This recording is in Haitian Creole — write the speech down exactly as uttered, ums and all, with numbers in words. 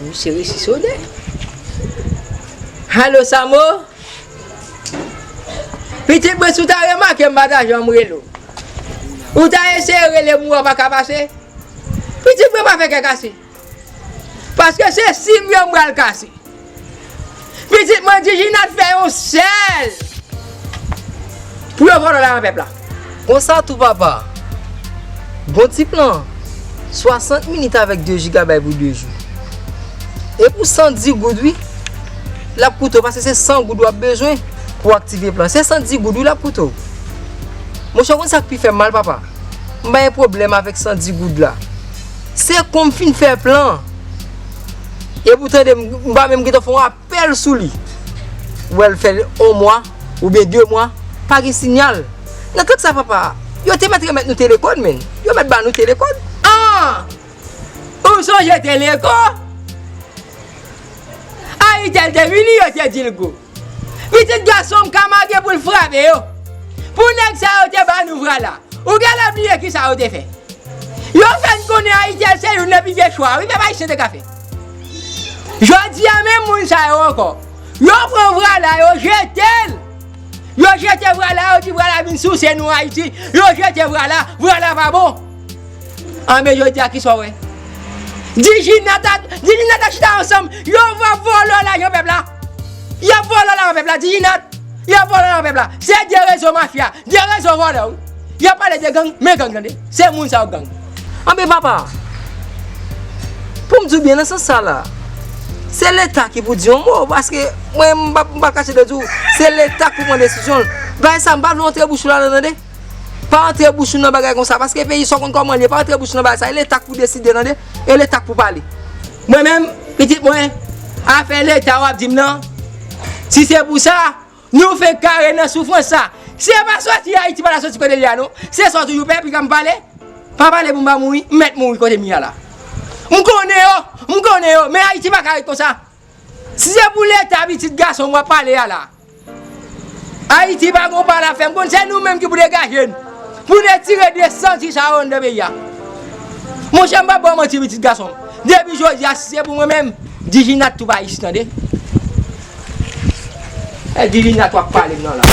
Misye resi sonnen. Alo, Samo? Pitit mwen, si w ta remake m pa ta janm rele w. Ou ta eseye rele m, ou pa ka pase. Pitit mwen, pa fè kè kase. Paske se sim yo m pral kase. Pitit mwen, Dijinat fè yon sèl pou yo vòlò lajan pèp la. Konsa tou papa, gon ti plan, swasant minit avèk de jigabay pou de jou. E pou san dis goud wi, l ap koute w, paske se san goud w ap bezwen pou w aktive plan. Se san dis goud wi l ap koute w. Monchè, w konn sa k pi fè m mal papa? M pa gen pwoblèm avèk san dis goud la. Se kon m fin fè plan an. E pou tande m, m pa menm gentan fè yon apèl sou li. Ou wè l fè yon mwa, oubyen de mwa, pa gen sinyal. Nan tan sa papa, yo te mèt remèt nou Telecom, menn. Yo mèt ba nou Telecom. An! Ou sonje Telecom? Ayitel te vini, yo te di l gwo. Pitit gason m ka mage pou l frape yo. Pou nèg sa yo te ba nou vra la. Ou genlè bliye kisa yo te fè. Yo fè n konnen Ayitel se youn nan pi vye chwa wi pèp ayisyen te ka fè. Jodi a menm moun sa yo ankò. Yo pran vra la, yo jete l. Yo jete vra la, yo di vra la vin souse nou Ayiti. Yo jete vra la, vra la pa bon. Anben jodi a kisa w wè? Dijinat a, Dijinat a chita ansanm, yo va vòlò lajan pèp la. Y ap vòlò lajan pèp la, Dijinat. Y ap vòlò lajan pèp la. Se de rezo mafya, de rezo vòlò wi. Y ap pale de gang, men gang tande. Se moun sa yo gang. Anben papa, pou m di w byen nan sans sa la, se Leta ki pou di yon mo, paske mwen m pa, m pa kache de di w, se Leta k pou pran desizyon l. Bagay sa m pa vle antre bouch ou ladan tande. Pa antre bouch ou nan bagay konsa, paske peyi sa w konn kòman l ye, pa antre bouch ou nan bagay sa, e Leta k pou deside tande, e Leta k pou pale. Mwen menm, pitit mwen, afè Leta w ap di m nan, si se pou sa, nou fenk kare nan soufrans sa. Se pa sòti Ayiti pa ta sòti kote l ye a non. Se sa w toujou pè, piga m pale. Pa pale pou m pa mouri, m mèt mouri kote m ye a la. M konnen yo, m konnen yo, men Ayiti pa ka ret konsa. Si se pou Leta pitit gason m w ap pale a la. Ayiti pa gon pa l ap fè, m konn se nou menm ki pou degaje n. Pou n retire de santi sa yo anndan peyi a. Monchè, m p ap ba w manti pitit gason m. Depi jodi a, si se pou mwen menm, Dijinat tou pa isit tande. E Dijinat w ap pale m nan la.